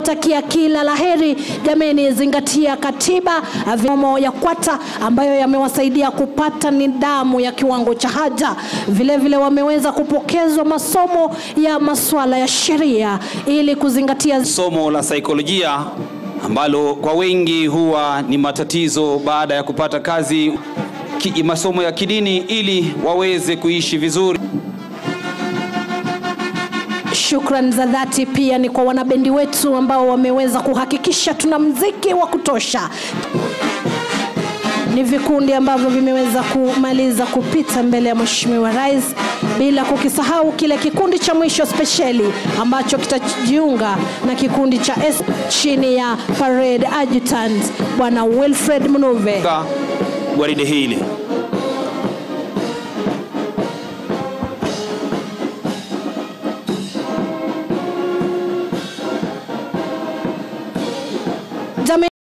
Takia kila laheri jameni, zingatia katiba masomo ya Kwata ambayo yamewasaidia kupata nidhamu ya kiwango cha haja. Vile vile wameweza kupokezwa masomo ya masuala ya sheria ili kuzingatia somo la saikolojia ambalo kwa wengi huwa ni matatizo baada ya kupata kazi, masomo ya kidini ili waweze kuishi vizuri. Shukran za dhati pia ni kwa wanabendi wetu ambao wameweza kuhakikisha tuna mziki wa kutosha. Ni vikundi ambavyo vimeweza kumaliza kupita mbele ya Mheshimiwa Rais, bila kukisahau kile kikundi cha mwisho spesheli ambacho kitajiunga na kikundi cha S chini ya Parade Adjutant Bwana Wilfred Mnuve. Gwaride hili.